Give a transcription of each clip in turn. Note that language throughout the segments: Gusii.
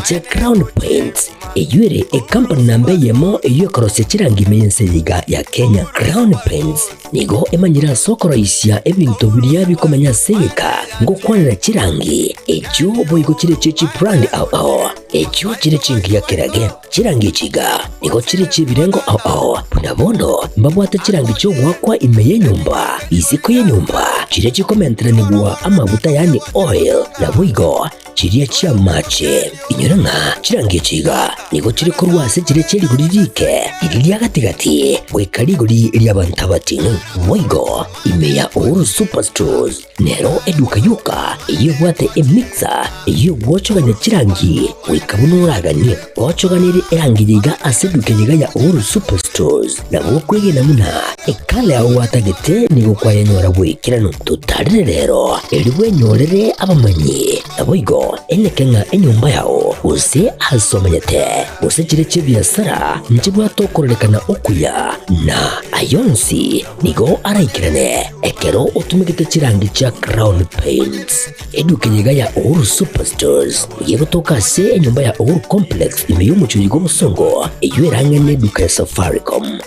chia Crown Paints, eyio ere ekampani namba eyemo eyio ekorosia chirangi ime y'ense eye iga ya Kenya. Crown Paints nigo emanyire ase okoroisia ebinto biria bikomenya ase egeka, ngokwanera chirangi echio boigo chire echie chibrand ao ao, echio chire chingiya kerage. Chirangi echi iga nigo chire chi'ebirengo ao ao, buna bono mbabwate chirangi chi'ogoakwa ime y'enyomba, isiko y'enyomba, chiria chikomenteranigwa amaguta yaani oil, naboigo chiria chi'amache. Inyora ng'a chirangi echi iga nigo chire korwa ase chiria chie rigori riike, riria ria gati-gati, goika rigori ri'abanto abating'u. Boigo ime ya Uhuru Superstores Nero eduka yoka eyio ebwate emixer eyio egwochogania chirangi goika buna oraganie. Ochoganerie erangi yaiga ase eduka eyeiga ya Uhuru Superstores nabo okwegena buna ekala yao gwatagete nigo kwayenyora bw'ekeranu. Totarere rero erio bwenyorere abamanyi naboigo eneke ng'a enyomba yao gose ase omenyete gose chire chi'ebiasara nchibwate okororekana okuya na ayonsi Nigo araikerane ekero otumegete chirangi chia Crown Paints. Eduka eye iga ya Uhuru Superstores nigo egotoka ase enyomba ya Uhuru Complex ime y'omochie oyo bw'obosongo eyio erang'e neduka ya Safaricom.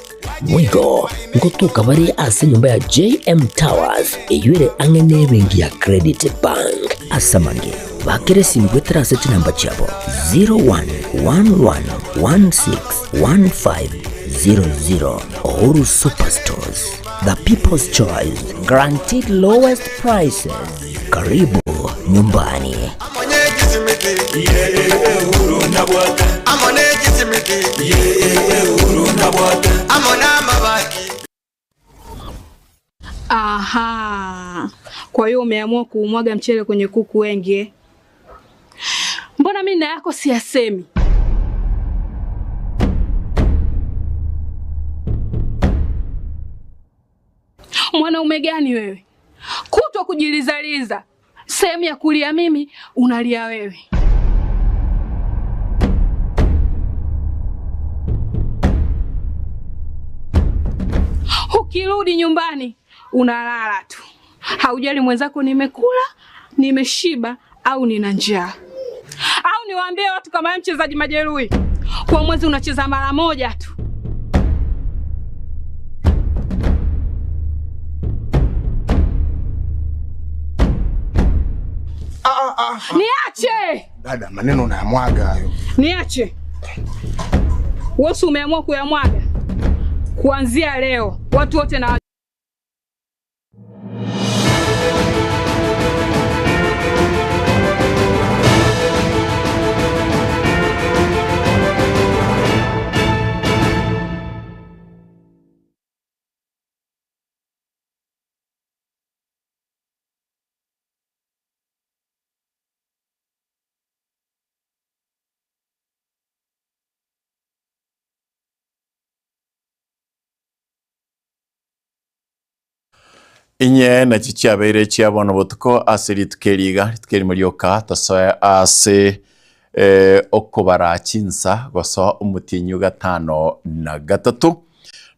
Boigo ngotoka bare ase enyomba ya JM Towers eyio ere ang'e nebenki ya Credit Bank. Ase amange, bakera esimi goetera ase chinamba chiabo 0111161500. Uhuru Superstores, the people's choice, guaranteed lowest prices. Karibu nyumbani. Aha, kwa hiyo umeamua kuumwaga mchele kwenye kuku wengi eh? Mbona mimi na yako siyasemi? Mwanaume gani wewe? Kutwa kujilizaliza, sehemu ya kulia mimi unalia wewe. Ukirudi nyumbani unalala tu, haujali mwenzako nimekula, nimeshiba au nina njaa. Au niwaambie watu kama wewe mchezaji majeruhi, kwa mwezi unacheza mara moja tu. Niache! Dada, maneno unayamwaga hayo. Niache. Wewe umeamua kuyamwaga. Kuanzia leo watu wote na Inye nachi chiabeire chia bono botuko ase rituko eri iga, rituko erimo rioka, tosoe ase okobara chinsa gosoa omotienyi o gatano na gatato.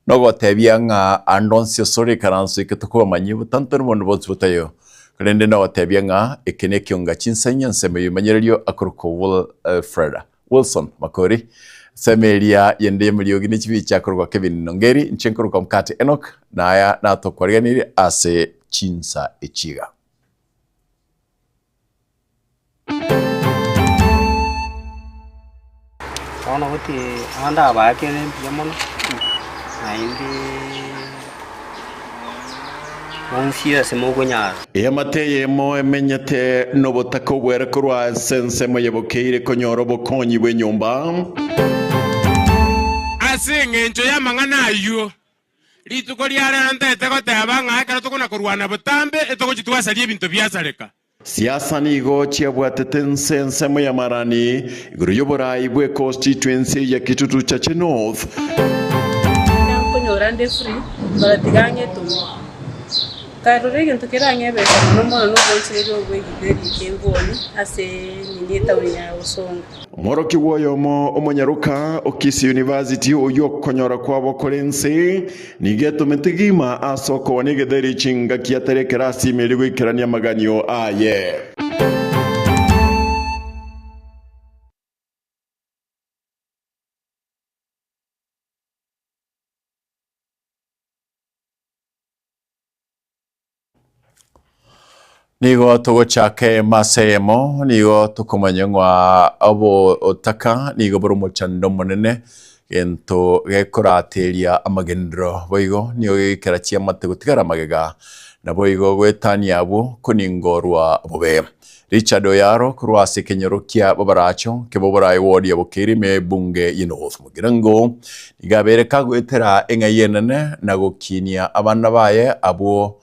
Nogotebia ng'a ande onsi ase ikaranso eke tokobamanyia obotantanu bonde bonsi botaiyo. Korende nogotebia ng'a eke nekionga chinsa inye ensemo y'ebimanyererio akorokwa Wilfred Wilson Makori. Ensemo eria yende y'emeriogi ne chibicha akorokwa Kevin Nongeri, inche nkorokwa Mkate Enock, na aya natokwariganirie ase chinsa echi iga. Bono goti ande abaakere mbuya mono, naende bonsi ase mokonyara. Eamate eyemo emenyete nobotaka obwere korwa ase ensemo y'ebokeire konyora obokonyi bw'enyomba. Ase engencho y'amang'ana ayio, rituko ria rero ntaete goteba ng'a ekero tokona korwana botambe, etogochia twasaria ebinto biasareka. Siasa nigo chiabwatete ense ensemo y'amarani igoro y'oborai bw'econstituency ya Kitutu Chache North. Nkonyora nde free but tiga ang'etome. Nkarora egento kerang'ebeke mono mono nobonchereri obo bw'egitheri kengoni ase nini etaoni ya Bosongo. Omworokigwa oyomo omonyaroka o Kisii University oyio okonyora kwabo kore ense Nigo etomete kegima ase okobonia egetheri chingaki atari ekerasi ime erio goikerania amaganio aye. Nigo togochaka eyemo ase eyemo, nigo tokomanya ng'a obotaka nigo bore omochando omonene, gento gekorateria amagenderero, boigo nigo gegekera chiamate gotigara magega, naboigo goetania abwo koningorwa bobe. Richard Oyaro korwa ase ekenyoro kia Bobaracho keb'oboraai ward ya Bokeiri ime ebunge ye North Mugirango nigo abeire kagoetera eng'ai enene na gokinia abana baye abwo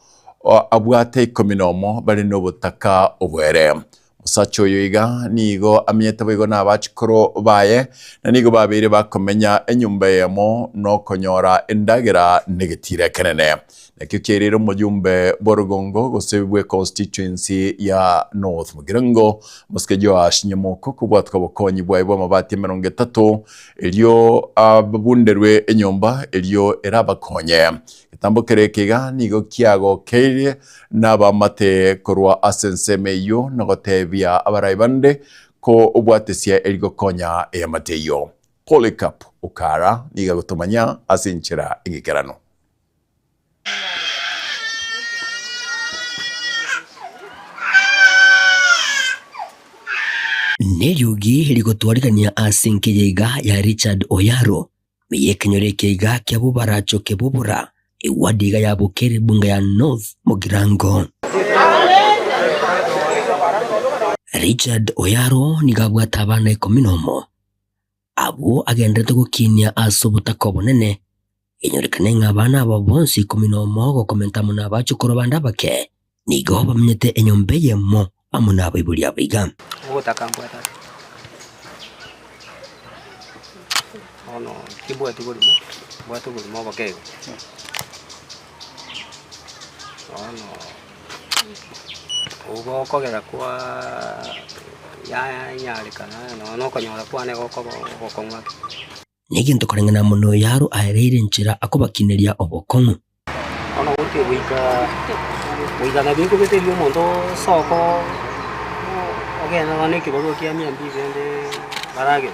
abwate ikomi nomo bare nobotaka obwere. Omosacha oyo iga nigo amenyete boigo nabachukuru baye na nigo babeire bakomenya enyomba eyemo nokonyora endagera negetiira ekenene. Nakio kiairire omojumbe bw'orogongo gose bwe constituency ya North Mugirango, Mosike Joash Nyamoko kobwatwa obokonyi bwaye bw'amabati emerongo etato erio ababunderwe enyomba erio erabakonye. Egetambo kere eke iga nigo kiagokeirie nabamate korwa ase ensemo eyio na gotebia abarai bande kobwatesia eri gokonya eamate eyio. Polycarp Okara nigo agotomanya ase enchera eng'ikeranu. Neriogi rigotwarigania ase enkeyeiga ya Richard Oyaro, meye ekenyoro ekeiga kia Bobaracho Kebobora, eward iga ya Bukere bunge ya North Mugirango. Richard Oyaro nigo abwate abana ikomi nomo, abwo agenderete gokinia ase obotaka obonene Enyorekane ng'a abana aba bonsi ikomi nomo gokomenta amo nabachukuru bande abake, nigo bamenyete enyomba eyemo amo nabaibori abo iga. Ogotaka mbwate ase bono timbwati borimo, mbwate oborimo oboke igo. Bono obwo bokogera kwaa yanyarekana nonya na okonyora kwane gokoba ogokong'u ake. Negento koreng'ana amo noyaro aereire enchera akobakineria obokong'u. Bono goika goika goika nabo ekobeteria omonto osoko ogende nonya na ekebarua kia mia mbili rende baragere,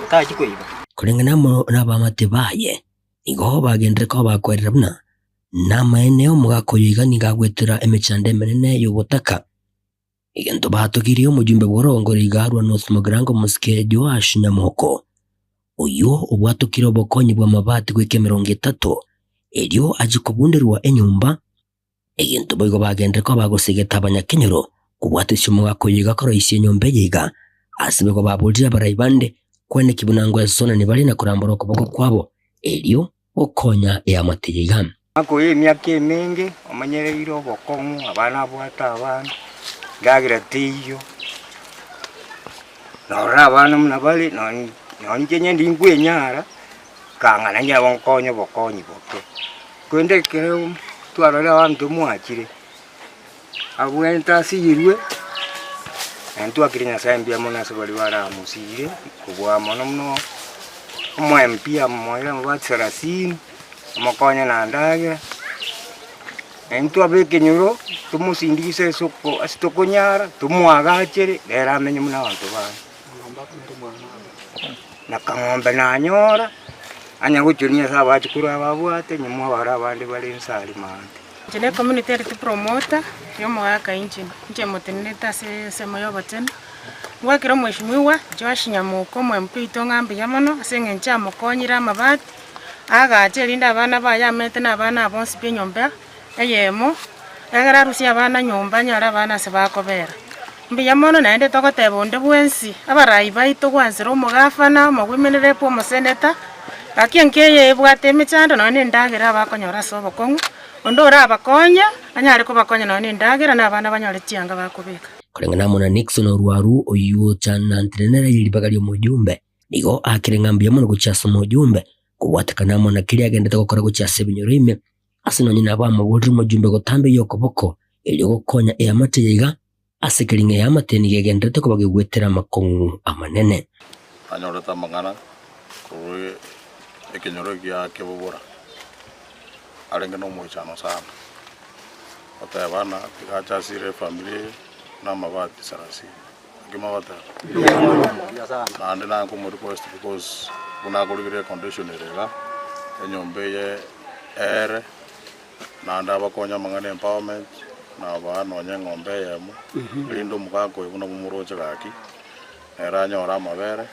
otachia koiba. Koreng'ana amo nabamate baye, nigo bagenderere koba bakwerera buna namaene omogaka oyo iga nigo agwetera emechando emenene y'obotaka. Egento batogirie omojumbe bw'orogongo riga rwa North Mugirango Omosike Joash Nyamoko, oyio obwatokire obokonyi bw'amabati goika emerongo etato, erio achie kobunderwa enyomba. Egento boigo bagenderere koba bagosegeta abanyakenyoro kobwatesia omogaka oyo iga koroisia enyomba eye iga, ase boigo baborire abarai bande kweneki buna ngwesonani bare na korambora okoboko kwabo erio gokonya eamate eye iga. Omwaka oyo emiaka emenge omanyereire obokong'u, abana abwate abana, endagera teiyo, norora abana buna bare nonye nonye inche onye nkwenyara, kang'ana inche nabo nkonya obokonyi boke. Korende ekero twarorire abanto mwachire, abwenerete asiyirwe, naende twakire Nyasaye mbuya mono ase baria baramosire, kobua mono mono omo-MP amoire amabati sarasini. Omokonye na ndagera, na intwe ab'ekenyoro tomosindigise ase oko ase tokonyara, tomoagachere, nere amenye buna abanto bande. Na kang'ombe nanyora, anya gochoria ase abachukuru aba abwate, nyuma abare abande bare inse aria maate. Inche ne community health promoter ya omogaka inche, inche motenenete ase ensemo ya obochenu. Ngwakera omweshimiwa Joash Nyamoka omo MP oito ng'a mbuya mono ase eng'encho amokonyire amabati, Agache erinde abana baye amete na abana aba bonsi b'enyomba eyemo, egere arusie abana nyomba anyore abana ase bakobera. Mbuya mono naende togoteba onde bwensi, abarai baito gwansera omogafana, omowomen rep, omoseneta, gaki enka eye ebwate emechando nonya na endagera abakonyora ase obokong'u, onde orabakonye, anyare kobakonya nonya na endagera na abana banyore chianga bakobeka. Koreng'ana amo na Nixon Orwaru oyio ochanantenenera ribaga ri'omojumbe, Nigo aakire ng'a mbuya mono gochia ase omojumbe, kobwatekana amo na keria agendete gokora gochia ase ebinyoro ime, ase nonye nabo amoborire omojumbe gotambia okoboko erio gokonya eamate eye iga, ase keri ng'a eamate nigo egenderete koba gegwetera amakong'u amanene. Nanyorete amang'ana korwa ekenyoro ekiya kebobora, arenge nomoichano sana, goteba ng'a tiga ache asire efamiri eye na amabati sarasini. Naki mogoteba? Naende naye nkomo request because buna akorigire econdition ere iga, enyomba eye eere, naende abakonye amang'ana ya empowerment. Nabaa nonya eng'ombe eyemo, erinde omogaka oyo buna bomoroche gaki, nere anyore amabere,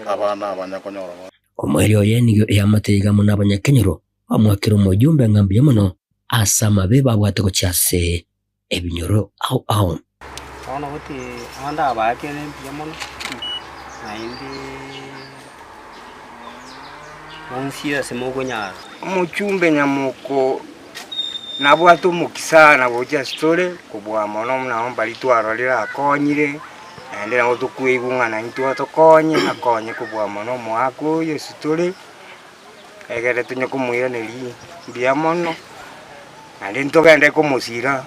abana abanya konyora bono. Omoerio oye nigo eamate iga amo nabanyakenyoro bamwakera omojumbe ng'a mbuya mono ase amabe babwate gochia ase ebinyoro ao ao. Bono goti ande abaakere mbuya mono, naende bonsi ase mokonyara. Omochumbe nyamoko nabwate omokisana gocha ase tore kobua mono buna mbaria twarorire akonyire, naende nabo tokoigwa ng'a naintwe atokonye, akonye kobua mono omoaka oyo ase tore, egere tonya komoiraneria mbuya mono, naende ntogende komosira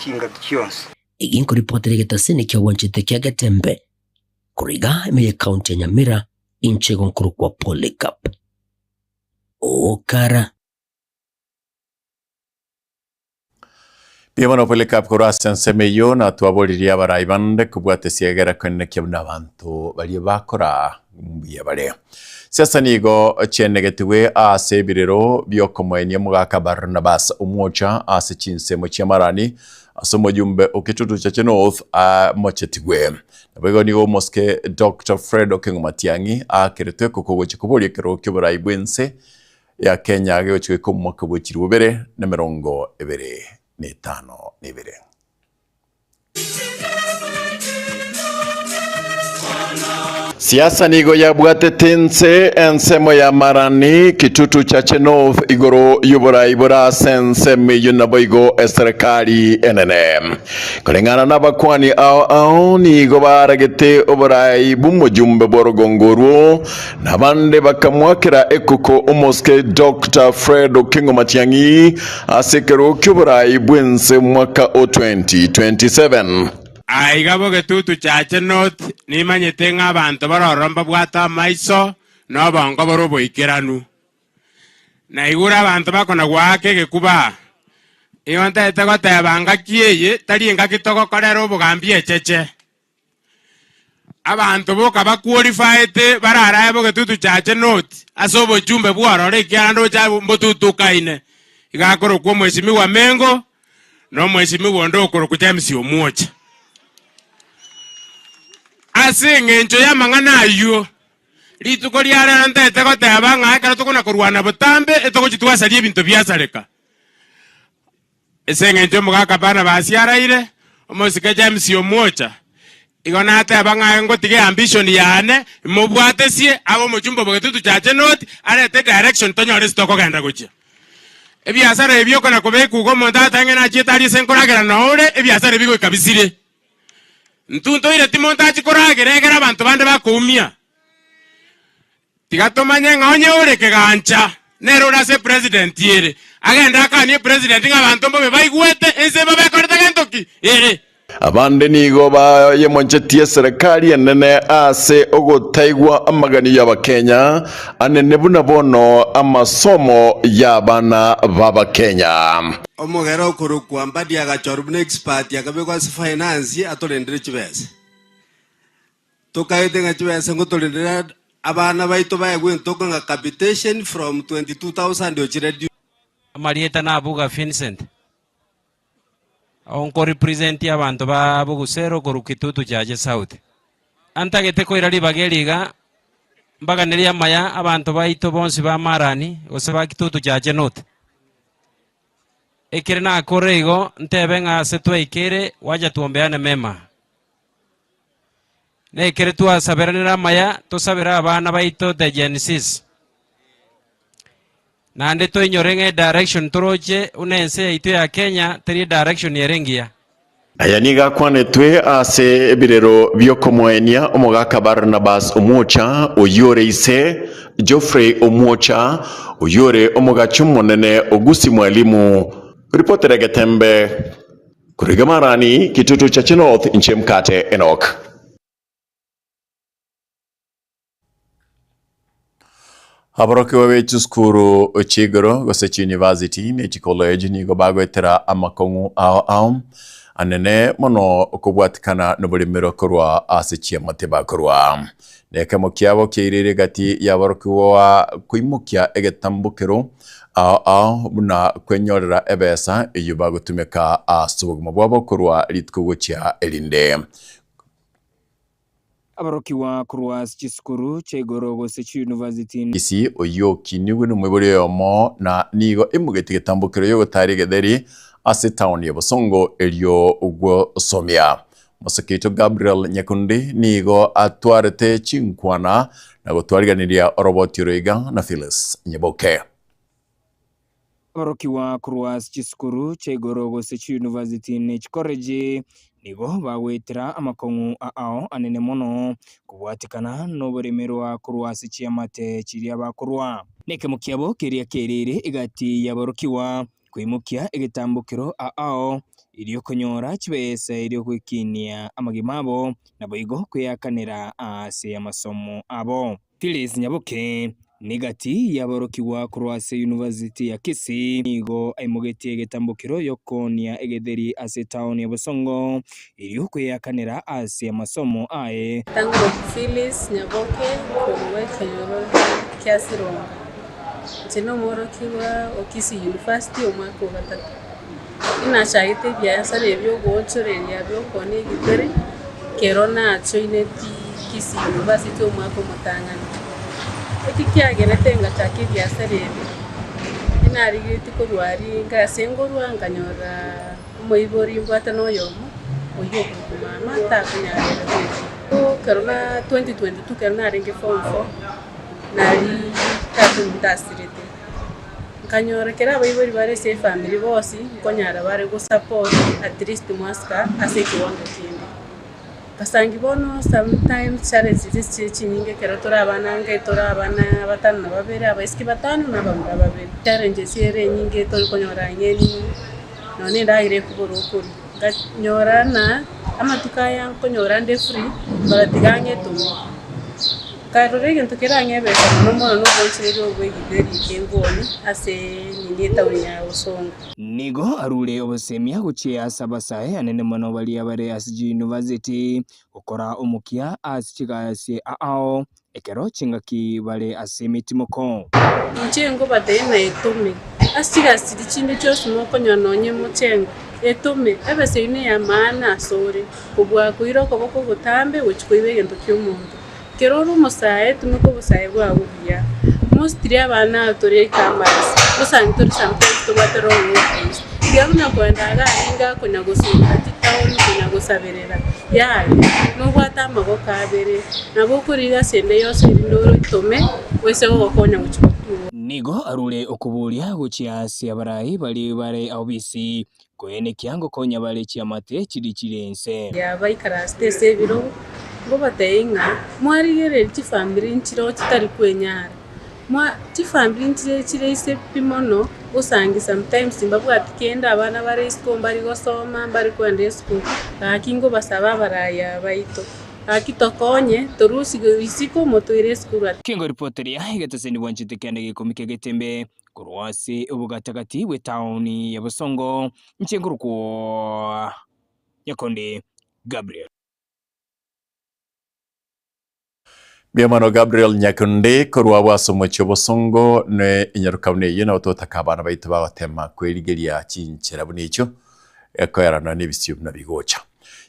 chingaki chionsi. Egi nkoripotera egetasini ki'obwanchete kia Getembe, korwa iga ime y'ecounty ya Nyamira, inche igo nkorokwa Polycarp Okara. Mbuya mono Polycarp korwa ase ensemo eyio, na twaboririe abarai bande kobwata esiegera koenekia buna abanto baria bakora mbuya bare. Siasa nigo chianegetigwe ase ebirero bi'okomoenia omogaka Barnabas Omwocha ase chinsemo chi'amarani ase omojumbe o Kitutu Chache North amochetigwe. Naboigo nigo omosike Doctor Fred Okengo Matiang'i aakeretwe ekoko gochia koboria ekerogo ki'oborai bw'ense ya Kenya gegochia goika omwaka bwe chilifu bibere na emerongo ebere na etano na ebere. Siasa nigo yabwatete ense ensemo ya Marani, Kitutu Chache North igoro y'oborai bore ase ensemo eyio naboigo eserekari enene. Koreng'ana nabakwani ao ao nigo baragete oborai bw'omojumbe bw'orogongo orwo, na abande bakamwakera ekoko omosike Doctor Fred Okengo Matiang'i ase ekerogo ki'oborai bw'ense mwaka o 2027. Aiga bogetutu chache North nimanyete ng'a abanto baroro mbabwate amaiso na obongo bore oboikeranu. Naigure abanto bakona goaka egekuba aa. Nigo ntagete goteba ngaki eye tari engaki togokorera obogambi echeche. Abanto boka baqualified bararae bogetutu chache North ase obochumbe bw'ororo ekiagera ndoche abwo mbotutukaine. Iga akorokwa omwesimigwa Mengo na omwesimigwa onde okorokwa James Omwocha. Ase eng'encho y'amang'ana ayio, rituko ria rero ntagete goteba ng'a ekero tokona korwana botambe etogochia twasaria ebinto biasareka. Ase engencho omogaka Barnabas araire, omosike James omwocha, igo nateba ng'a ngotige ambition yane, mobwatesie abe omochumba obogetutu chache north, arete direction tonyore ase tokogenda gochia. Ebiasara ebi okona kobekwa iga omonto agotebi ng'a nachiete aria ase nkoragera noo ore, ebiasara ebi goika bisire. Intwe ntoireti monto achie koragera egere abanto bande bakoumia. Tiga tomanye ng'a onye ore kegancha nere ore ase epresident ere, agende akanie epresident ng'a abanto mbobe baigwete ense babekorete gento ki? Ere. Abande nigo bayemonchetie eserekari enene ase ogotaigwa amaganio y'Abakenya anene buna bono amasomo y'abana b'Abakenya. Omogera okorokwa Mbadi agachorwa buna expert akabekwa ase finance atorendere chibesa. Tokaete ng'a chibesa ngotorendera abana baito baegwe entoko ng'a capitation from 22,000 ochire due. Amarieta na Abuga Vincent. Ao nkorepresentia abanto ba Bogusero korwa Kitutu Chache South. Antagete koira ribaga eri iga, mbaganerie amaya abanto baito bonsi ba Marani gose ba Kitutu Chache North. Ekere nakore igo, ntebe ng'a ase twaikeire, wacha tuombeane mema. Nekere twasaberanire amaya, tosabere abana baito the Gen Zs. Naende toinyore ng'a edirection toroche buna ense yaito ya Kenya teri edirection ere engiya. Aya nigo akwanetwe ase ebirero bi'okomoenia omogaka Barnabas Omwocha, oyio ore ise Geoffrey Omwocha, oyio ore omogachi omonene o Gusii Mwalimu. Ripotera egetembe. Korwa iga Marani, Kitutu Chache North, inche Mkate Enock. Aborokigwa be chisukuru chia igoro gose chiuniversity ne chicollege nigo bagoetera amakong'u ao ao. Anene mono okobwatikana noboremero korwa ase chiamate bakorwa. Nekemo kiabo kiairire egati y'aborokigwa koimokia egetambokero ao ao buna kwenyorera ebesa eyio bagotumeka ase obogima bwabo korwa rituko gochia erinde. Aborokigwa korwa ase chisukuru chia igoro gose chiyunivasiti. Isi oyio okinigwe nomoibori oyomo na nigo emogeti getambokero y'ogotaria egetheri ase etaoni ya Bosongo erio gwosomia. Mosekeito Gabriel Nyakundi nigo atwarete chinkwana na gotwariganiria oroboti oro iga na Phyllis Nyaboke. Aborokigwa korwa ase chisukuru chia igoro gose chiyunivasiti ne chikoreji nigo bagoetera amakong'u ao anene mono kobwatekana noboremerwa korwa ase chiamate chiria bakorwa. Nekemo kiabo keria kerire egati y'aborokigwa koimokia egetambokero ao erio konyora chibesa erio gwekinia amagima abo naboigo kweakanera ase amasomo abo. Phyllis Nyaboke negati y'aborokigwa korwa ase University ya Kisii nigo aimogetie egetambokero y'okoonia egetheri ase etaoni ya Bosongo erio kweakanera ase amasomo aye. Tang'ana Phyllis Nyaboke korwa ekenyoro kia Sironga. Inche nomworokigwa o Kisii University omwaka o gatato. Inachagete ebiasara ebi ogoonchoreria bi'okoonia egitere, kero nachoineti Kisii University omwaka omotang'ani. Eki kiagerete ngachaka ebiasara ebi, inarigetie korwa aria inga ase ngorwa nkanyora omoibori mbwate na oyomo, oyio okorokwa mama takonyarera bweka. Ekero na 2022 ekero narenge form four, naria tata ominto asirete. Nkanyora ekero abaibori bare ase efamiri bonsi nkonyara bare gosupport at least mwasika ase ekiwango kende. Nkasangi bono sometimes challenges chire chinyinge ekero tore abana ange tore abana batano na babere abaiseke batano na abamura babere. Challenges ere enyinge tori konyora ang'e nonya na endagera ekobora okoria. Nkanyora ng'a amatuko aya nkonyora nde free bara tiga ng'etome. Nkarora egento kerang'ebeke mono mono nobonchereri obwo egitheri kengoni ase nini etaoni ya Bosongo. Nigo arure obosemia gochia ase abasae anene mono baria bare ase chiyunivasiti gokora omokia ase chigasi ao ekero chingaki bare ase emetimoko. Inche ngobatebie ng'a etome ase chigasi chiria chinde chionsi mokonyora nonye mochengo, etome ebesa eyio ney'amaana asore, kobua koira okoboko ogotambe gochia koiba egento ki'omonto. Kera ore omosae, tumeka obosae bwao buya. Mostly abana aba tore campus, bosangi tore sometimes tobwate wrong influence. Tiga buna koenda iga aringa konya gosunga chitown, konya gosaberera, yaya, nobwate amaboko abere, nabo okoriga ase ende yonsi erinde oritome, oise gogokonya gochia gotura. Nigo arure okoboria gochia ase abarai baria bare obisi, Koenekia ngokonya bare chiamate chiria chire ense. Yabaikaransete ase ebirogo, ngobatebie ng'a mwarigererie chifamiri nchireo chitari kwenyara. Mwa chifamiri nchire chire ase pi mono, gosangi sometimes mbabwati kende abana bare isiko mbari gosoma, mbari koenda esukuru, gaki ngobasaba abarai aba baito, gaki tokonye torusie isiko motoire esukuru ati. Kengo ripoteria egeteseni bwanchete kende gekomi kegetembe Korwa ase obogatagati bw'etaoni ya Bosongo, inche nkorokwa Nyakonde Gabriel. Mbuya Gabriel Nyakundi korwa abwo ase omochie o Bosongo ne enyaruka buna eyio nabo totaka abana baito bagotema kwerigeria chinchera buna echio ekoerana nebisio buna bigocha.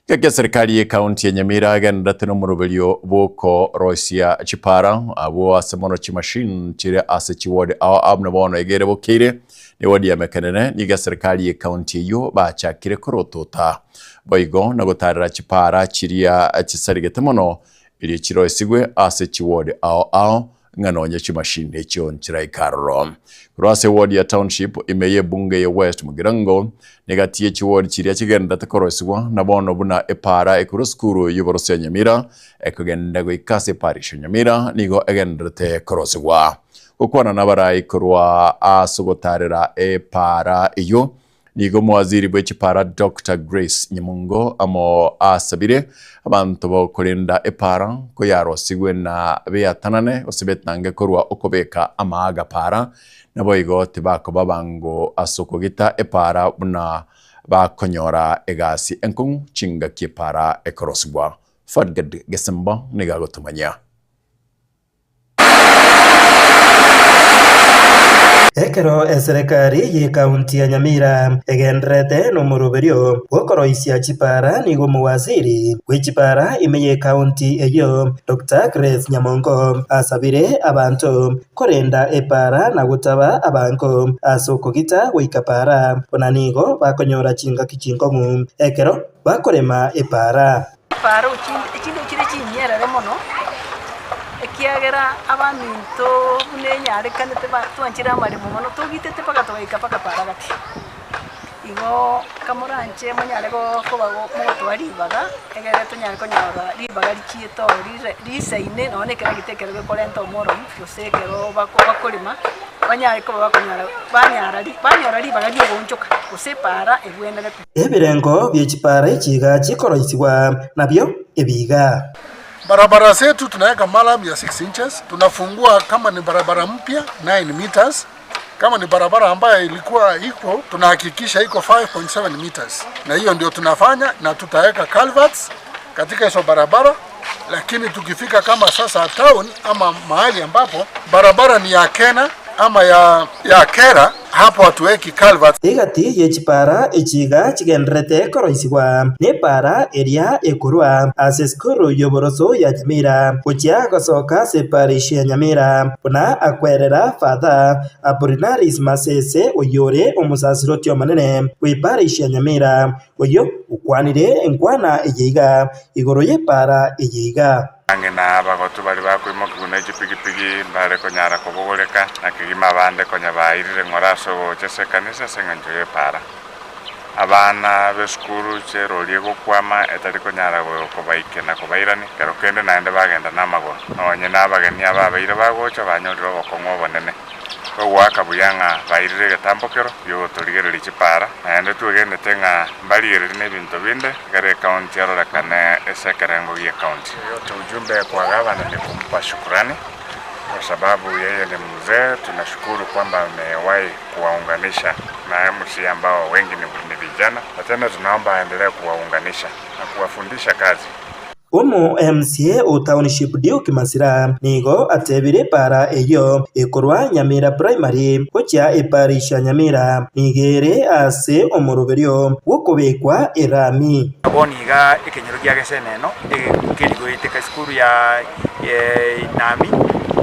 Gaki eserikari ye county ya Nyamira agenderete nomoroberio bw'okoroisia chipara abwo ase mono chimachine chire ase chiward ao ao buna bono egere bokeire ne ward ya Mekenene nigo eserikari ye county eyio bachakire korotota boigo na gotarera chipara chiria chisarigete mono erio chiroisigwe ase chiward ao ao ng'a nonya chimashini echio nchiraike aroro. Korwa ase eward ya Township ime y'ebunge ya West Mugirango, negati ye chiward chiria chigenderete korosigwa na bono buna epaara ekorwa esukuru y'oboroso ya Nyamira ekogenda goika ase eparish ya Nyamira nigo egenderete korosigwa. Gokwana nabarai korwa ase ogotarera epaara eyio, Nigo omowaziri bwe chipara Doctor Grace Nyamungo amo asabire abanto bokorenda epara koyarosigwe na beatanane gose betange korwa okobeka amaaga para, naboigo tibakoba bango ase okogita epara buna bakonyora egasi enkong'u chingaki epara ekorosigwa. Fadgad Gesembo nigo agotomanyia. Ekero eserekari y'ekaunti ya Nyamira egendererete nomoroberio bw'okoroisia chipara nigo omowaziri bw'echipara ime y'ekaunti eyio Doctor Grace Nyamongo asabire abanto korenda epara na gotaba abango ase okogita goika para buna nigo bakonyora chingaki chinkong'u ekero bakorema epara. Chiparo echinde chire chinyerere mono, ekiagera abaminto buna enyarekanete twanchire amaremo mono, togitete mpaka togaika mpaka para gati. Igo kamoranche monyare koba mogotoa ribaga, egere tonyare konyora ribaga richiete oo rire risaine nonye na ekeragita ekero gekorenta omoromu, gose ekero bakorema, banyare koba bakonyora banyara banyora ribaga ria ogoonchoka, gose epara ebwenerete. Ebirengo bie chipara echiga chikoroisigwa nabio ebiga. Barabara zetu tunaweka murram ya 6 inches, tunafungua kama ni barabara mpya 9 meters, kama ni barabara ambayo ilikuwa iko tunahakikisha iko 5.7 meters, na hiyo ndio tunafanya, na tutaweka culverts katika hizo barabara. Lakini tukifika kama sasa town ama mahali ambapo barabara ni ya Kena ama ya, ya Kera, hapo hatuweki culverts. Egati ye chipara echiga chigendererete koroisigwa nepara eria ekorwa ase esukuru y'oboroso ya Nyamira gochia gosoka ase eparish ya Nyamira, buna akwerera Father Apollinaris Masese oyore omosasiroti omonene bw'eparish ya Nyamira. Oyio okwanire enkwana eye iga igoro y'epaara eye iga. Ng'ina abagotu baria bakoimokigwa ne chipigipigi mbare konyara kobogoreka, na kegima abande konya bairire ng'ora ase ogocha ase ekanisa ase engencho y'epaara. Abana b'esukuru chi'erori egokwama etari konyara kobaikia na kobairania, kero kende naende bagenda namagoro. Nonye nabageni ababeire bagocha banyorire obokong'u obonene. Togoaka buya ng'a bairire egetambokero gi'ogotorigereria chipara, naende twegenete ng'a mbarigererie nebinto binde, ekero ekaunti erorekane ase ekerengo gi'ekaunti. Yote ujumbe kwa gavana ni kumpa shukrani kwa sababu yeye ni mzee, tunashukuru kwamba amewahi kuwaunganisha na MCA ambao wengi ni vijana, na tena tunaomba aendelee kuwaunganisha na kuwafundisha kazi. Omo MCA o Township Duke Masira nigo atebire epara eyio ekorwa Nyamira Primary gochia eparish ya Nyamira nigo ere ase omoroberio bw'okobekwa erami. Bono iga ekenyoro gia Geseneno nkeri goeteka esukuru ya Nami,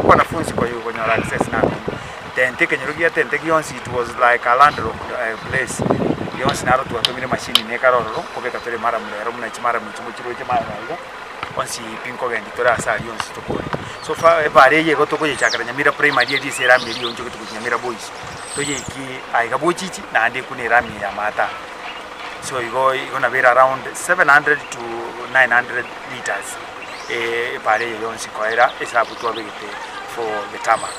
wanafunzi konyora access Nami. Tente ekenyoro gia Tente gionsi it was like a landlocked place, gionsi naro twatomire emashini nekare ororo, nkobeka tore maramu rero buna chimaramu echi mochiroche maega iga, onsi pi nkogendi tore ase aria onsi tokore. So far epara eye igo tokoyechakera Nyamira primary eria ase erami eria eonchogete gochia Nyamira boys, toyeiki aiga bochichi naende ekwo na erami eye ya maata. So igo igo nabo ere around 700 to 900 meters epara eye yonsi koera esabu twabegete for the tarmac.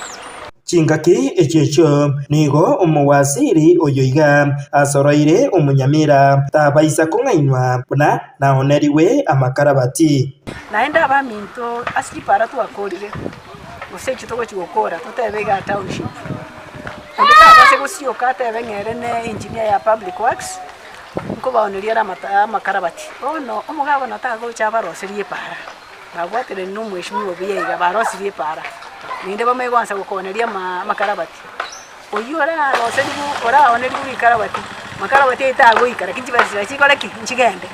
Chingaki echio echio nigo omowasiri oyo iga asoroire omonyamira tabaisa kong'ainwa buna naonerigwe amakarabati. Naende abaminto ase chipara twakorire, gose echio togochia gokora, totebe igaa township, onde tabase gosioka atebe ng'a ere ne engineer ya public works, nkobaoneria ere amata amakarabati. Bono omogabana tagocha abaroserie epara. Babwaterani nomweshimiwa buya iga, barosirie epaara, naende bamanye goansa gokoneria amakarabati. Oyio oraroserigwe oraonerigwe rikarabati, makarabati aye tagoika lakini chibesa chiaye chikore ki? Nchigende.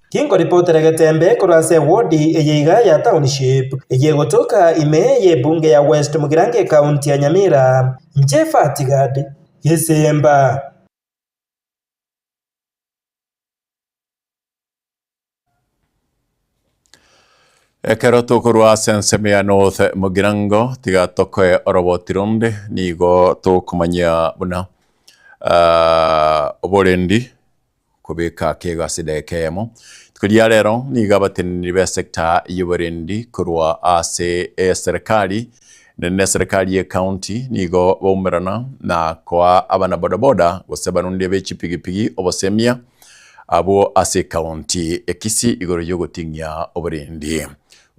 Kinkoripotera getembe korwa ase ewodi eye iga ya Township, eye egotoka ime y'ebunge ya West Mugirango ekaunti ya Nyamira, inche Fatigad Gesemba. Ekero tokorwa ase ensemo ya North Mugirango tiga tokoe oroboti ronde nigo tokomanyia buna ah, oborendi kobeka kego ase edageka eyemo. Rituko ria rero nigo abateneneri b'esector y'oborendi korwa ase eserekari nene eserekari y'ecounty nigo baumerana na koa abanabodaboda gose abarundia be chipigipigi obosemia Abwo ase ekaunti ya Kisii igoro y'ogoting'ia oborendi.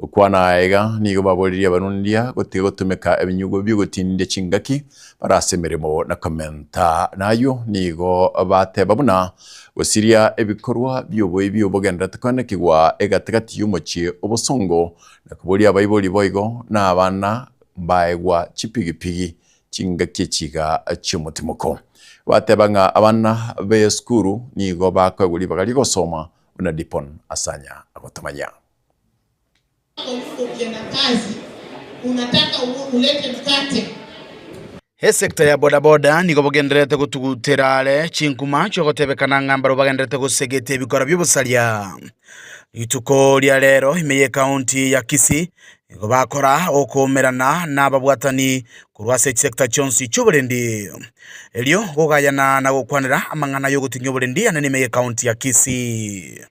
Gokwana aiga nigo baboririe abarundia gotiga gotumeka ebinyugwa bi'ogotindia chingaki bare ase emeremo na komenta nayio nigo bateba buna gosiria ebikorwa bi'oboibi obogenderete koenekigwa egatigati y'omochie obosongo na koboria abaibori boigo na abana mbaegwa chipigipigi chingaki echiga chi'omotimoko. Bateba ng'a abana b'esukuru nigo bakoegwa ribaga ri'ogosoma buna Dipon asanya gotomanya. Esecta ya bodaboda nigo bogendererete gotugutera are chinkuma chi'ogotebekana ng'a mbarabwo bagendererete gosegeta ebikora bi'obosaria. Rituko ria rero ime y'ecounty ya Kisii nigo bakora okoumerana nababwatani korwa ase chisecta chionsi chi'oborendi erio gogayana na gokwanera amang'ana y'ogotinyia oborendi anene ime y'ecounty ya Kisii.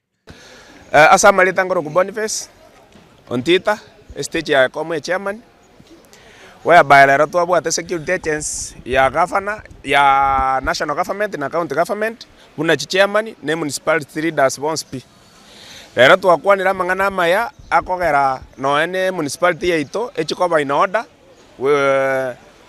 Ase amarieta nkorokwa Boniface Ontita, estage ya Ekomo echairman, whereby rero twabwate security agents ya gavana, ya national government na county government, buna chichairman na emunicipality leaders bonsi pi. Rero twakwanire amang'ana amaya akogera nonya na emunicipality yaito echie koba in order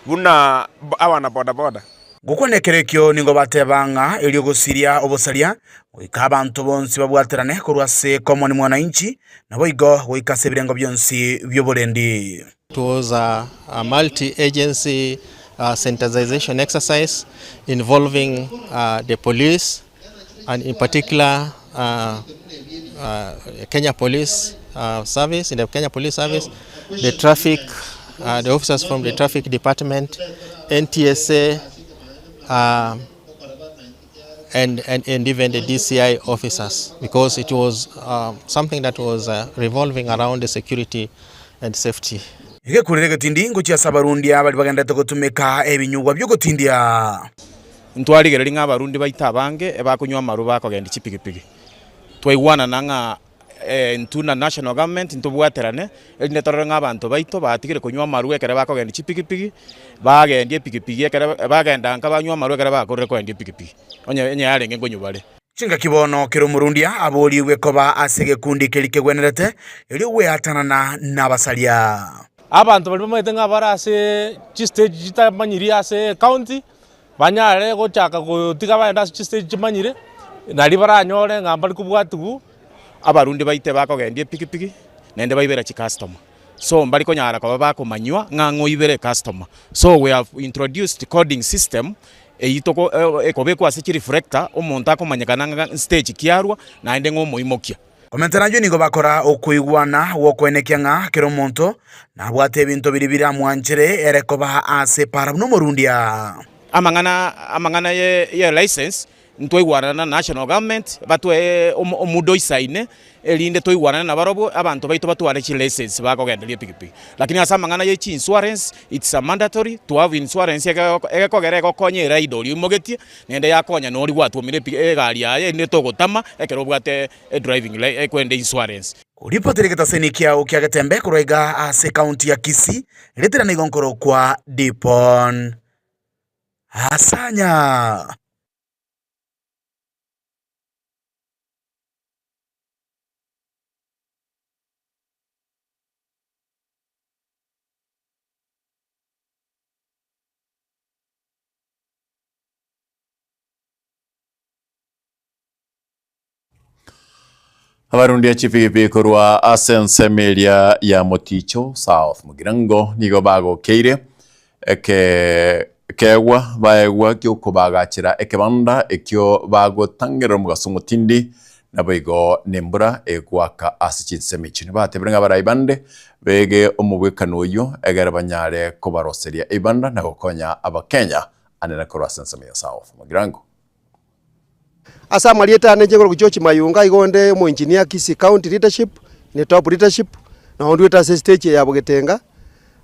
buna abana boda boda. Gokwana ekero ekio nigo bateba ng'a erio gosiria obosaria, goika abanto bonsi babwaterane korwa ase common mwananchi, naboigo goika ase ebirengo bionsi bi'oborendi. It was a multi-agency sensitization exercise involving the police and in particular Kenya Police Service, the Kenya Police Service, the traffic, the officers from the traffic department, NTSA, and, and, and even the DCI officers because it was something that was revolving around the security and safety. Egekurero egetindi ngochia ase abarundia baria bagenderete gotumeka ebinyugwa bi'ogotindia. Ntwarigereria ng'a abarundi baito abange ebakonywa amarwa bakogendia chipigipigi. Twaigwanana ng'a intwe na national government ntobwaterane, erinde torore ng'a abanto baito batigire konywa amarwa ekero bakogendia chipigipigi, bagendia epigipigi ekero bagenda nka banywa amarwa ekero bakorire kogendia epigipigi, onye onye yarenge nkonywa bare. Chingaki bono kera omorundia aborigwe koba ase egekundi keria kegwenerete, erio gweatanana nabasaria. Abanto baria bamaete ng'a bare ase chistage chitamanyiri ase ecounty, banyare gochaka gotiga bagende ase chistage chimanyire, naria baranyore ng'a mbari kobwatiwu. Abarundi baito bakogendia epikipiki naende baibera chicustomer so mbari konyara koba bakomanywa ng'a ng'o oibere ecustomer so we have introduced coding system eywo toko ekobekwa ase chireflector omonto akomanyekana ng'a stage ki arwa naende ng'o omoimokia. Komentera ayio nigo bakora okoigwana gw'okoenekia ng'a kera omonto nabwate ebinto biria biramwanchere ere koba ase epaara buna omorundia. Amang'ana amang'ana ye ye license ntwaigwanana na national government batwe omuda oisaine erinde toigwanane nabarobwo abanto baito batware chilicence bakogenderia epikipiki. Lakini ase amang'ana ye chiinsurance it's a mandatory to have insurance egekogera egokonya erider oria oimogetie naende yakonya na oria gwatwomire egari yaye erinde togotama ekero obwate edriving ekwende insurance. Ripoti rigetaseni kiao kia Getembe korwa iga ase ekaunti ya Kisii, ritera nigo nkorokwa Dipon Asanya. Abarundia chipigipigi korwa ase ensemo eria ya Moticho South Mugirango nigo bagokeire eke keegwa baegwa giokobagachera ekebanda ekio bagotangerera omogaso omotindi naboigo nembura egoaka ase chinsemo echio. Nibatebire ng'a abarai bande bege omobwekano oyio egere banyare kobaroseria ebibanda na gokonya abakenya anene korwa ase ensemo ya South Mugirango. Ase amarieta ane inche nkorokwa George Mayunga, igo onde omoengineer Kisii County Leadership, ne top leadership, nabo ndwete ase estage eye ya Bogetenga,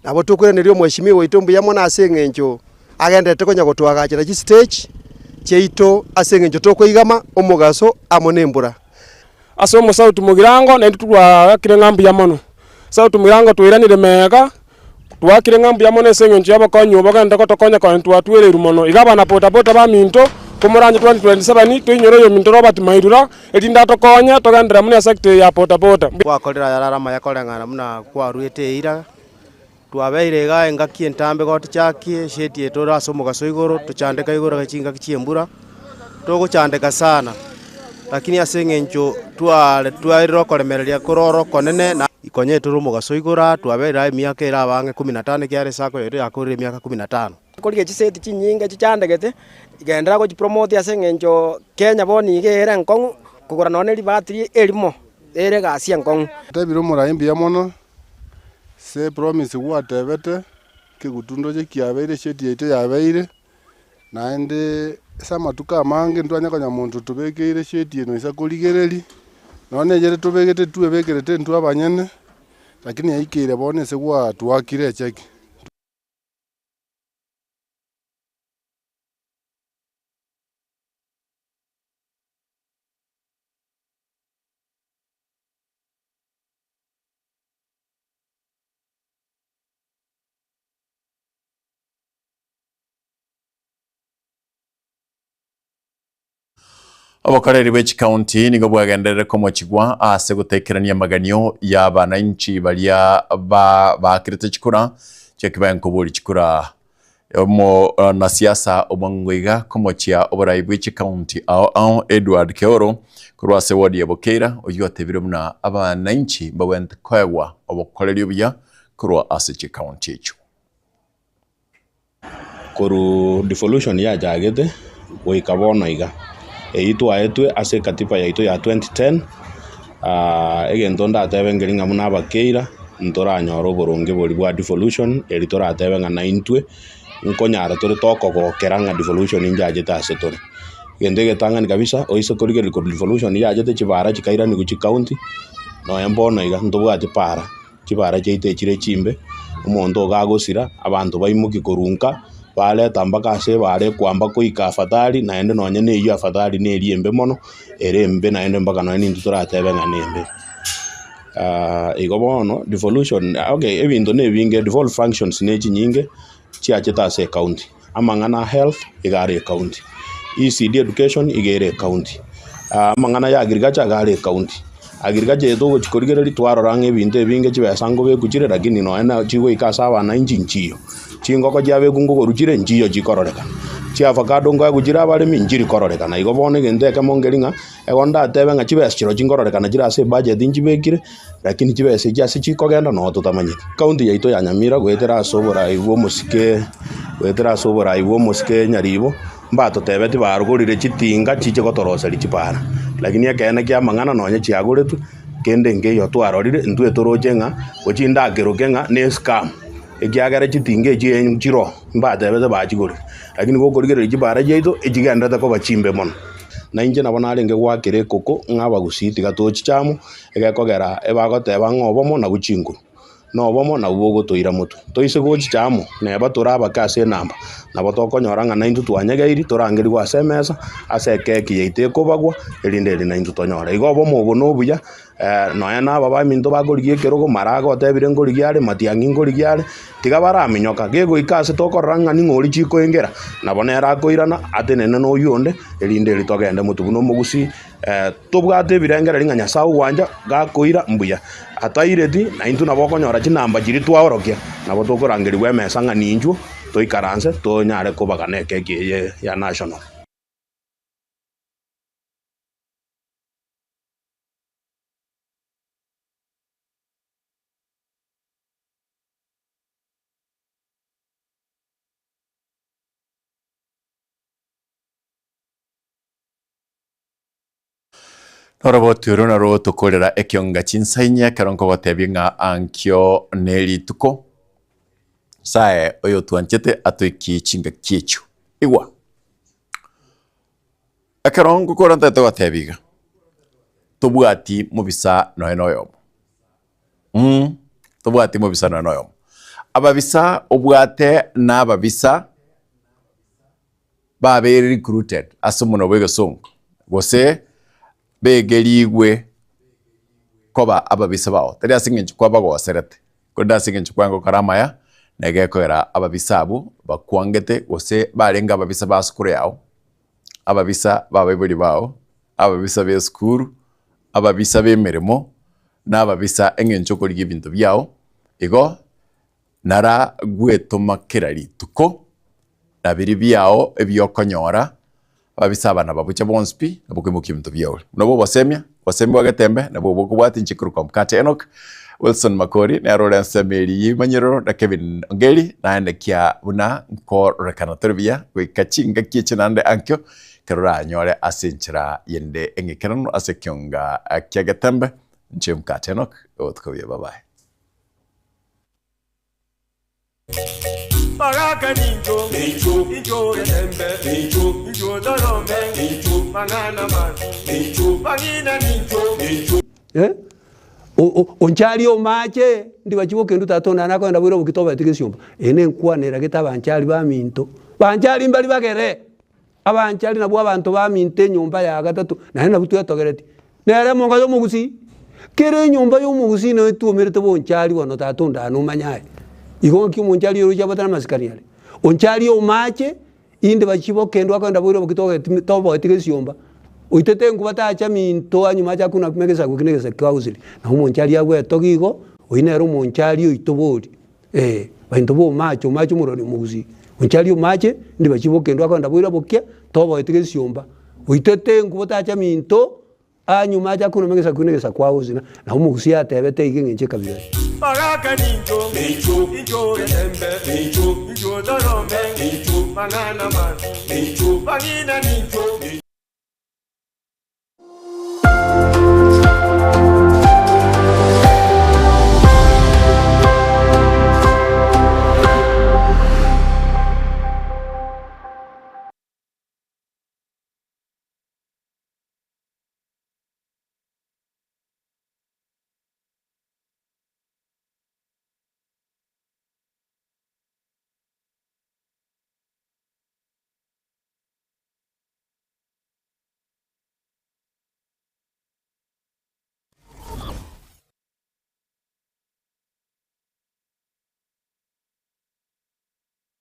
nabo tokoiraneria omweshimiwa oito mbuya mono ase eng'encho agenderete konya gotoagachera chistage chiaito ase eng'encho tokoigama omogaso amo na embura. Ase omosauti mogirango naintwe twaakire ng'a mbuya mono. Sauti mogirango twairanire mega, twaakire ng'a mbuya mono ase eng'encho y'obokonyi obo ogende gotokonya konya twatwereirwe mono. Iga abana boda boda baminto, Komoranche 2027 toinyore oyominto Robert Mairura, erinde atokonye togenderere buna esector eye ya bodaboda. Gwakorire ayare amaya koreng'ana buna kwaruete eira, twabeire igaa engaki entambe gotochakie esheti eye tore ase omogaso igoro, tochandeka igoro chingaki chia embura, togochandeka sana, lakini ase eng'encho tware twaerire okoremereria kore oro okonene na ikonye tore omogaso igoro aa, twabeire aa emiaka ere abang'e kumi na tano ekiagera esako yaito yakorire emiaka kumi na tano. Korigia chiseti chinyinge chichandegete, genderera gochipromote ase eng'encho Kenya bono iga ere enkong'u, kogora nonye ne ribatiri erimo, ere egasi enkong'u. Tebire omorai mbuya mono ase epromise gwatebete, ekegutu ndoche kiabeire esheti yaito yabeire, naende ase amatuko amange ntwanya konya monto otobekeire esheti eye noisa korigereria, nonye na eyere tobegete twebekerete intwe abanyene, lakini yaikeire bono ase gwatwakire echeki. Obokoreri bwe chikaunti nigo bwagenderere komochigwa ase gotekerania amaganio y'abananchi baria ba baakirete chikura chiakibae nkobori chikura. Omonasiasa omwango iga komochia oborai bwe chikaunti ao ao Edward Keoro korwa ase ward ya Bokeira oyio otebire buna abananchi mbabwenerete koegwa obokoreri obuya korwa ase chikaunti echio. Korwa devolution yachagete goika bono iga, eyio twaetwe ase ekatiba yaito ya 2010, egento ndatebe nkeri ng'a buna abakeira, ntoranyore oboronge boria bwa devolution, eri toratebe ng'a naintwe nkonyara tore tokogokera ng'a devolution njachete ase tore. Egento egetang'ani kabisa, oise korigereria korwa devolution yachete chibara chikairanigwa chicounty, nonya mbono iga ntobwati para. Chibara chiaito echire chimbe, omonto iga agosira, abanto baimokia korwa nka, bareta mpaka ase ebara ekwamba koika afadhali, naende nonye na eywo afadhali neria embe mono, ere embe naende mpaka nonye nintwe toratebe ng'a nembe. Igo bono, devolution, okay ebinto na ebinge, devolved functions ne chinyinge, chiachete ase ecounty, amang'ana a health iga are ecounty, ECD education iga ere ecounty, amang'ana ya agriculture iga are ecounty. Agriculture eye togochi korigereria twarora ng'a ebinto ebinge chibesa nkobekwa chire lakini nonya na chigoika ase abananchi nchiyo. Chingoko chiabekwa nkokorwa chire nchiyo chikororekana, chiavacado nkoegwa chire abaremi nchiri kororekana. Igo bono egento ekemo nkeri ng'a, ego ndatebe ng'a chibesa chirochio nkororekana chire ase ebudget nchibekire. Lakini chibesa echi ase chikogenda noo totamanyeti. County yaito ya Nyamira goetera ase oborai bw'omosike goetera ase oborai bw'omosike Nyaribo, mbatotebeti barogorire chitinga chiche gotoroseria chipara. Lakini ekeene ki'amang'ana nonye chiagoretwe, kende nkeiyo twarorire, intwe toroche ng'a gochia ndakeroke ng'a ne escam, ekiagera chitinga echi nchiroo, mbatebete bachigorire. Lakini gokorigereria chipara chiaito, echigenderete koba chimbe mono. Na inche nabo narenge goakera ekoko ng'a abagusii tiga tochiche amo, Egekogera ebagoteba ng'a obomo nabwo chinguru, na obomo nabwo bogotoira motwe. Toise gochicha amo, neba tore abake ase enamba, nabo tokonyora ng'a naintwe twanyegeiri, torangerigwe ase emesa, ase ekeki yaito ekobagwa, erinde eri naintwe tonyore. Igo obomo obo nobuya, nonya na aba baminto bakorigia ekerogo, maraga otebire nkorigia are, matiang'i nkorigia are, tiga baraminyoka. Gegoika ase tokorora ng'a ning'o oria chikoengera, nabo nere akoirana, atenene na oyio onde, erinde eri togende motwe buna omogusii. Tobwate ebirengererio ng'a Nyasae ogwancha gakoira mbuya, ataireti, na intwe nabo okonyora chinamba chiria twaorokia, nabo tokorangerigwa emesa ng'a ninchwo toikaranse tonyare kobagana ekeki eye ya national. Noroboti oro narwo tokorera ekionga chinsa inye ekero nkogotebia ng'a ankio ne rituko. Nyasae oyotwanchete atoikie chingaki echio. Igwa! Ekero ngokora ntagete gotebia iga, tobwati mobisa nonya na oyomo. Mh, tobwati mobisa nonya na oyomo. Ababisa obwate na ababisa. babeire recruited ase omonwa bw'egesongo, gose begerigwe koba ababisa bao, tari ase eng'encho kwabagoserete, korende ase eng'encho kwangokora amaya, na egekogera ababisa abwo bakwangete gose barenge ababisa ba sukuru yao. Ababisa b'abaibori bao, ababisa b'esukuru, ababisa b'emeremo, na ababisa eng'encho okorigia ebinto biao, igo nara gwetoma kera rituko, na biria biao ebiokonyora, ababisa aba nababuche bonsi pi, nabo okoimokia ebinto biao ore. Buna obosemia, obosemia bwa getembe, nabwo obokobwatia inche korwa kwa Mkate Enock, Wilson Makori, nere ore ensemo eria y'emanyerero, na Kevin Ongeri, naende kia buna nkororekana tore buya, goika chingaki echi naende ankio, ekero oranyore ase enchera yende eng'ekeranu ase ekionga kia getembe, inche Mkate Enock, obotuko buya, bye bye. Baraka nincho, incho getembe, incho torome, mang'ana mabi, bang'ina nincho. Eh, onchari omache ndibachi bokendu tata one nakoenda boira oboki tobeti gesiomba. Eye nenkwana eragete abanchari baminto, banchari mbari bagere, abanchari nabwo abanto baminto enyomba ya gatato naende nabwo twetogeretie. Nere emonga ya omogusii, kera enyomba ya omogusii noyo etwomerete bonchari bono tata onde aa nomanye aye. Igo ng'aki omonchari oroche abwate namasikani are. Onchari omache, inde bachie bokendwa akogenda boira oboki togeti toboeti gesiomba, oitete enkuba tacha minto anyuma acha kuna kuma egesaku eki na egesaku kiagusire. Nabo omonchari agwetogia igo, oyio nere omonchari oito bori eh, bainto ba omache, omache omorwani omogusii. Onchari omache, inde bachie bokendwa akogenda boira bokia, toboeti gesiomba. Oitete enkuba tacha minto, anyuma acha kunama egesaku na egesaku agosina, na omogusii atebete iga eng'encho ekabira eye. Baraka nincho, incho getembe, incho torome, mang'ana mabi, bang'ina nincho.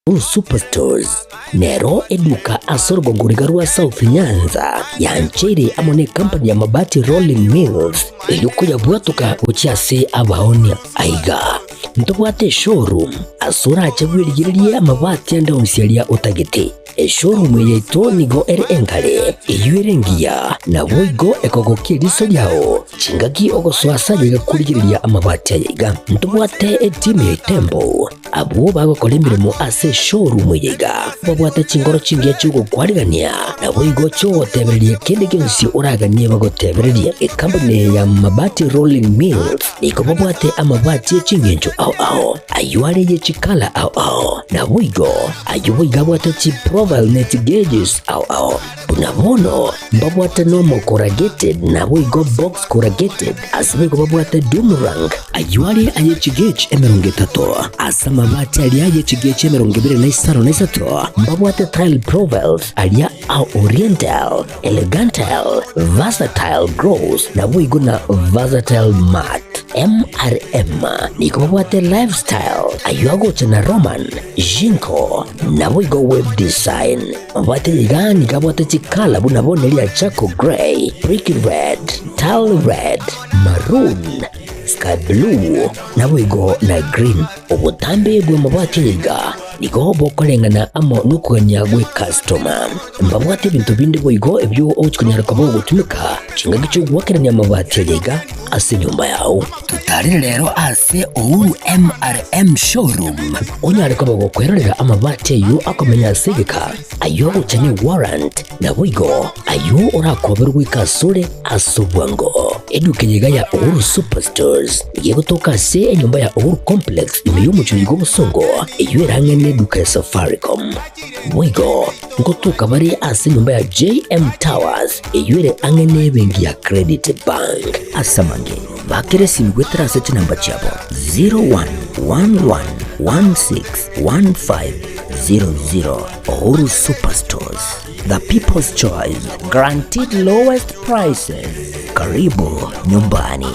Uhuru Superstores nero eduka ase orogongo riga rwa South Nyanza yancheire amo ne company ya Mabati Rolling Mills erio koyabwatoka gochia ase abaonia. Aiga ntobwate eshowroom ase orache bwerigererie amabati ande onsi aria otagete. Eshowroom eye yaito nigo ere engare, eyio ere engiya, naboigo ekogokia eriso riao. Chingaki ogosoa ase ayaiga korigereria amabati ayaiga, ntobwate etimu ya Itembo. Abwo bagokora emeremo ase eshowroom eye iga babwate chinkoro chingiya chi'ogokwarigania, naboigo chi'ogotebereria kende gionsi oraganie bagotebererie. Ekampuni eye ya Mabati Rolling Mills nigo babwate amabati e chingencho ao ao, ayio are ye chikala ao ao, naboigo ayio boigo abwate chiprofile ne chigauges ao ao. Buna bono mbabwate normal corrugated naboigo box corrugated, ase boigo babwate doom rank, ayio are aye chigauge 30, ase amabati aria aye chigauge 25, mbabwate tile profiles aria a oriental, elegantal, versatile gloss naboigo na versatile matte. MRM nigo babwate lifestyle ayio agocha na Roman, Jinko naboigo web design. Mabwate iga nigo abwate chikala buna bono eria charcoal grey, brick red, tile red, maroon, sky blue, naboigo na green. Obotambe bw'amabati aya iga nigo bokoreng'ana amo nokogania gw'ecustoma. Mbabwate ebinto binde boigo ebio ogochi konyara koba ogotumeka chingaki chi'ogoakerania amabati aya iga ase enyomba yao. Totarire rero ase Uhuru MRM Showroom onyare koba gokwerorera amabati ayio akomenya ase egeka, ayio agocha ne warrant, naboigo ayio orakoberwe goika asore ase obwango. Eduka eye iga ya Uhuru Superstores nigo egotoka ase enyomba ya Uhuru Complex ime y'omochie oiga obosongo eyio erang'e neduka ya Safaricom. Boigo ngotoka bare ase enyomba ya JM Towers eyio ere ang'e nebenki ya Credit Bank. Ase amange, bakera esimi goetera ase chinamba chiabo 0111161500. Uhuru Superstores, the people's choice, guaranteed lowest prices. Karibu nyumbani.